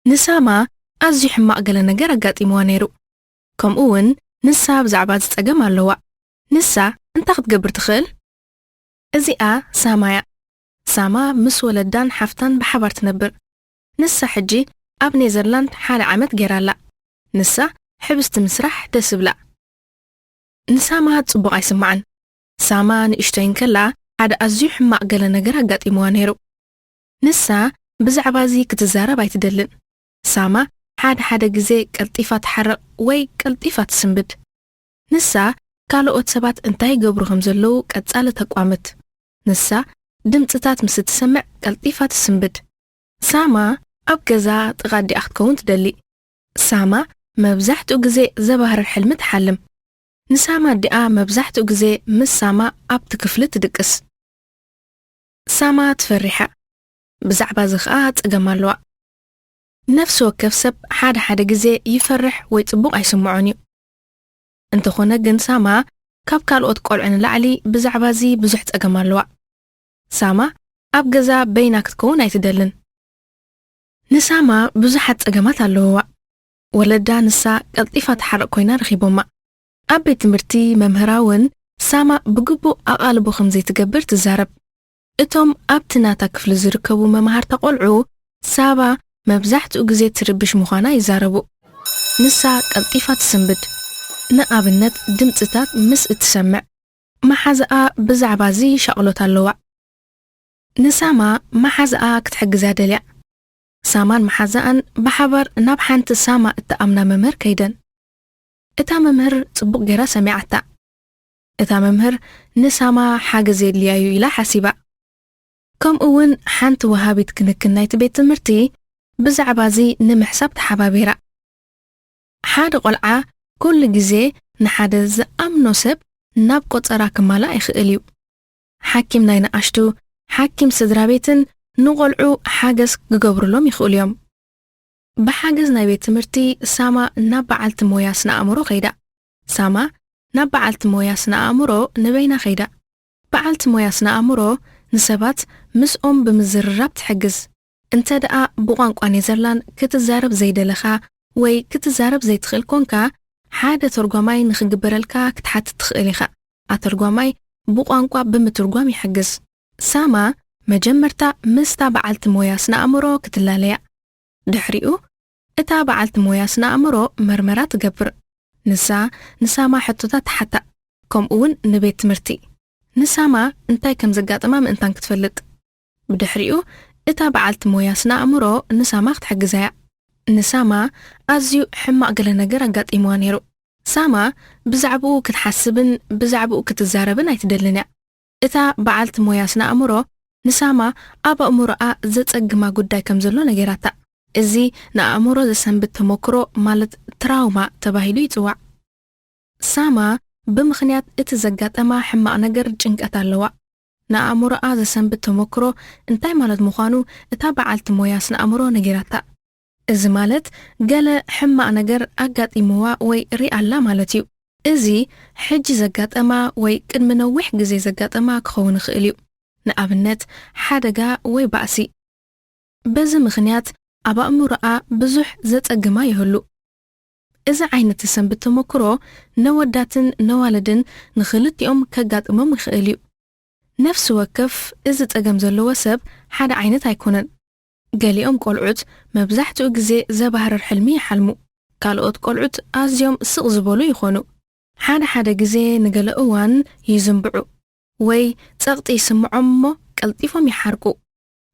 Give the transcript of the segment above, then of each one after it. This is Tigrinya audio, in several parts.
ንሳማ ኣዝዩ ሕማቕ ገለ ነገር ኣጋጢምዋ ነይሩ። ከምኡ እውን ንሳ ብዛዕባ እዚ ጸገም ኣለዋ። ንሳ እንታይ ክትገብር ትኽእል? እዚኣ ሳማ እያ። ሳማ ምስ ወለዳን ሓፍታን ብሓባር ትነብር። ንሳ ሕጂ ኣብ ኔዘርላንድ ሓደ ዓመት ገይራ ኣላ። ንሳ ሕብስቲ ምስራሕ ደስ ይብላ። ንሳማ ጽቡቕ ኣይስምዓን። ሳማ ንእሽቶይ እንከላ ሓደ ኣዝዩ ሕማቕ ገለ ነገር ኣጋጢምዋ ነይሩ። ንሳ ብዛዕባ እዚ ክትዛረብ ኣይትደልን። ሳማ ሓደ ሓደ ግዜ ቀልጢፋ ትሓርቕ ወይ ቀልጢፋ ትስንብድ። ንሳ ካልኦት ሰባት እንታይ ይገብሩ ከም ዘለዉ ቀጻሊ ተቋምት። ንሳ ድምጽታት ምስ እትሰምዕ ቀልጢፋ ትስንብድ። ሳማ ኣብ ገዛ ጥቓ ኣዲኣ ክትከውን ትደሊ። ሳማ መብዛሕትኡ ግዜ ዘባህርር ሕልሚ ትሓልም። ንሳማ ኣዲኣ መብዛሕትኡ ግዜ ምስ ሳማ ኣብቲ ክፍሊ ትድቅስ። ሳማ ትፈርሕ እያ። ብዛዕባ እዚ ኸኣ ጸገም ኣለዋ። ነፍሲ ወከፍ ሰብ ሓደ ሓደ ግዜ ይፈርሕ ወይ ጽቡቕ ኣይስምዖን እዩ። እንተኾነ ግን ሳማ ካብ ካልኦት ቆልዑ ንላዕሊ ብዛዕባ እዚ ብዙሕ ጸገም ኣለዋ። ሳማ ኣብ ገዛ በይና ክትከውን ኣይትደልን። ንሳማ ብዙሓት ጸገማት ኣለውዋ። ወለዳ ንሳ ቀልጢፋ ትሓርቕ ኮይና ረኺቦማ። ኣብ ቤት ትምህርቲ መምህራ እውን ሳማ ብግቡእ ኣቓልቦ ከም ዘይትገብር ትዛረብ። እቶም ኣብቲ ናታ ክፍሊ ዝርከቡ መማህርታ ቆልዑ ሳባ መብዛሕትኡ ግዜ ትርብሽ ምዃና ይዛረቡ። ንሳ ቀልጢፋ ትስንብድ። ንኣብነት ድምጽታት ምስ እትሰምዕ። መሓዛኣ ብዛዕባ እዚ ሻቕሎት ኣለዋ። ንሳማ መሓዛኣ ክትሕግዛ ደልያ። ሳማን መሓዛኣን ብሓባር ናብ ሓንቲ ሳማ እትኣምና መምህር ከይደን። እታ መምህር ጽቡቕ ገይራ ሰሚዓታ። እታ መምህር ንሳማ ሓገዝ የድልያ እዩ ኢላ ሓሲባ። ከምኡ እውን ሓንቲ ወሃቢት ክንክን ናይቲ ቤት ትምህርቲ ብዛዕባ እዚ ንምሕሳብ ተሓባቢራ። ሓደ ቆልዓ ኩሉ ግዜ ንሓደ ዝኣምኖ ሰብ ናብ ቆጸራ ክማላእ ይኽእል እዩ። ሓኪም ናይ ንኣሽቱ፣ ሓኪም ስድራ ቤትን ንቆልዑ ሓገዝ ክገብሩሎም ይኽእሉ እዮም። ብሓገዝ ናይ ቤት ትምህርቲ ሳማ ናብ በዓልቲ ሞያ ስነ ኣእምሮ ከይዳ። ሳማ ናብ በዓልቲ ሞያ ስነ ኣእምሮ ንበይና ከይዳ። በዓልቲ ሞያ ስነ ኣእምሮ ንሰባት ምስኦም ብምዝርራብ ትሕግዝ። እንተ ደኣ ብቋንቋ ኔዘርላንድ ክትዛረብ ዘይደለኻ ወይ ክትዛረብ ዘይትኽእል ኮንካ፣ ሓደ ተርጓማይ ንኽግበረልካ ክትሓትት ትኽእል ኢኻ። ኣተርጓማይ ብቋንቋ ብምትርጓም ይሕግዝ። ሳማ መጀመርታ ምስታ በዓልቲ ሞያ ስነ ኣእምሮ ክትላለያ። ድሕሪኡ እታ በዓልቲ ሞያ ስነ ኣእምሮ መርመራ ትገብር። ንሳ ንሳማ ሕቶታት ትሓታ፣ ከምኡ እውን ንቤት ትምህርቲ ንሳማ እንታይ ከም ዘጋጠማ ምእንታን ክትፈልጥ። ብድሕሪኡ እታ በዓልቲ ሞያ ስነ ኣእምሮ ንሳማ ክትሕግዛ እያ። ንሳማ ኣዝዩ ሕማቕ ገለ ነገር ኣጋጢምዋ ነይሩ። ሳማ ብዛዕባኡ ክትሓስብን ብዛዕባኡ ክትዛረብን ኣይትደልን እያ። እታ በዓልቲ ሞያ ስነ ኣእምሮ ንሳማ ኣብ ኣእምሮኣ ዘጸግማ ጉዳይ ከም ዘሎ ነጊራታ። እዚ ንኣእምሮ ዘሰንብድ ተመክሮ ማለት ትራውማ ተባሂሉ ይጽዋዕ። ሳማ ብምኽንያት እቲ ዘጋጠማ ሕማቕ ነገር ጭንቀት ኣለዋ። ንኣእምሮኣ ዘሰንብድ ተመክሮ እንታይ ማለት ምዃኑ እታ በዓልቲ ሞያ ስነ ኣእምሮ ነጊራታ። እዚ ማለት ገለ ሕማቕ ነገር ኣጋጢምዋ ወይ ሪኣ ኣላ ማለት እዩ። እዚ ሕጂ ዘጋጠማ ወይ ቅድሚ ነዊሕ ግዜ ዘጋጠማ ክኸውን ይኽእል እዩ። ንኣብነት ሓደጋ ወይ ባእሲ። በዚ ምኽንያት ኣብ ኣእምሮኣ ብዙሕ ዘጸግማ ይህሉ። እዚ ዓይነት ዘሰንብድ ተመክሮ ነወዳትን ነዋልድን ንኽልቲኦም ከጋጥሞም ይኽእል እዩ። ነፍሲ ወከፍ እዚ ጸገም ዘለዎ ሰብ ሓደ ዓይነት ኣይኮነን። ገሊኦም ቆልዑት መብዛሕትኡ ግዜ ዘባህርር ሕልሚ ይሓልሙ። ካልኦት ቆልዑት ኣዝዮም ስቕ ዝበሉ ይኾኑ። ሓደ ሓደ ግዜ ንገለ እዋን ይዝንብዑ ወይ ጸቕጢ ይስምዖም እሞ ቀልጢፎም ይሓርቁ።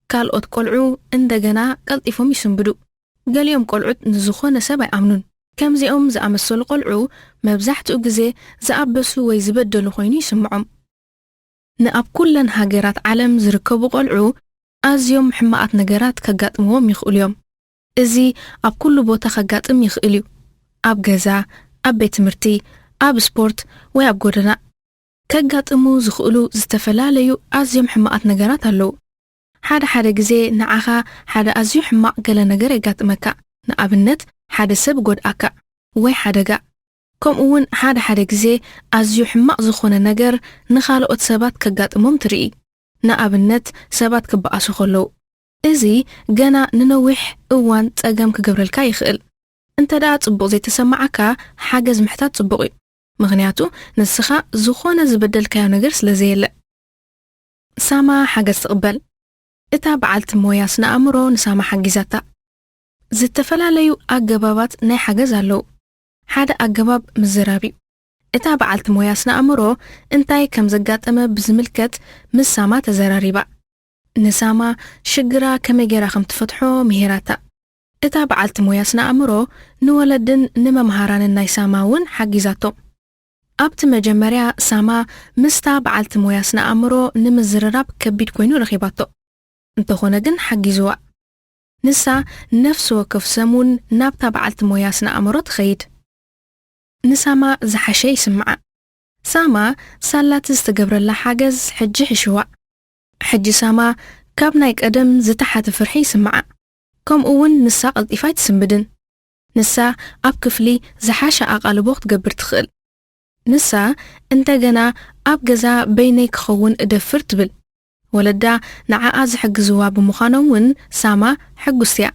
ካልኦት ቆልዑ እንደገና ቀልጢፎም ይስንብዱ። ገሊኦም ቆልዑት ንዝኾነ ሰብ ኣይኣምኑን። ከምዚኦም ዝኣመሰሉ ቆልዑ መብዛሕትኡ ግዜ ዝኣበሱ ወይ ዝበደሉ ኮይኑ ይስምዖም። ንኣብ ኩለን ሃገራት ዓለም ዝርከቡ ቆልዑ ኣዝዮም ሕማቓት ነገራት ከጋጥምዎም ይኽእሉ እዮም። እዚ ኣብ ኩሉ ቦታ ከጋጥም ይኽእል እዩ። ኣብ ገዛ፣ ኣብ ቤት ትምህርቲ፣ ኣብ ስፖርት ወይ ኣብ ጎደና። ከጋጥሙ ዝኽእሉ ዝተፈላለዩ ኣዝዮም ሕማቓት ነገራት ኣለዉ። ሓደ ሓደ ግዜ ንዓኻ ሓደ ኣዝዩ ሕማቕ ገለ ነገር የጋጥመካ። ንኣብነት ሓደ ሰብ ይጎድኣካ ወይ ሓደጋ። ከምኡ እውን ሓደ ሓደ ግዜ ኣዝዩ ሕማቕ ዝኾነ ነገር ንኻልኦት ሰባት ከጋጥሞም ትርኢ። ንኣብነት ሰባት ክበኣሱ ከለዉ። እዚ ገና ንነዊሕ እዋን ጸገም ክገብረልካ ይኽእል። እንተ ደኣ ጽቡቕ ዘይተሰማዓካ፣ ሓገዝ ምሕታት ጽቡቕ እዩ። ምኽንያቱ ንስኻ ዝኾነ ዝበደልካዮ ነገር ስለ ዘየለ። ሳማ ሓገዝ ትቕበል። እታ በዓልቲ ሞያ ስነ ኣእምሮ ንሳማ ሓጊዛታ። ዝተፈላለዩ ኣገባባት ናይ ሓገዝ ኣለዉ። ሓደ ኣገባብ ምዝራብ እዩ። እታ በዓልቲ ሞያ ስነ ኣእምሮ እንታይ ከም ዘጋጠመ ብዝምልከት ምስ ሳማ ተዘራሪባ። ንሳማ ሽግራ ከመይ ጌራ ከም ትፈትሖ ምሂራታ። እታ በዓልቲ ሞያ ስነ ኣእምሮ ንወለድን ንመምሃራንን ናይ ሳማ እውን ሓጊዛቶም። ኣብቲ መጀመርያ ሳማ ምስታ በዓልቲ ሞያ ስነ ኣእምሮ ንምዝርራብ ከቢድ ኮይኑ ረኺባቶ። እንተኾነ ግን ሓጊዝዋ። ንሳ ነፍሲ ወከፍ ሰሙን ናብታ በዓልቲ ሞያ ስነ ኣእምሮ ትኸይድ። ንሳማ ዝሓሸ ይስምዓ። ሳማ ሳላቲ ዝተገብረላ ሓገዝ ሕጂ ሕሽዋ። ሕጂ ሳማ ካብ ናይ ቀደም ዝተሓተ ፍርሒ ይስምዓ። ከምኡ እውን ንሳ ቀልጢፋ ኣይትስንብድን። ንሳ ኣብ ክፍሊ ዝሓሸ ኣቓልቦ ክትገብር ትኽእል። ንሳ እንደገና ኣብ ገዛ በይነይ ክኸውን እደፍር ትብል። ወለዳ ንዓኣ ዝሕግዝዋ ብምዃኖም እውን ሳማ ሕጉስቲ እያ።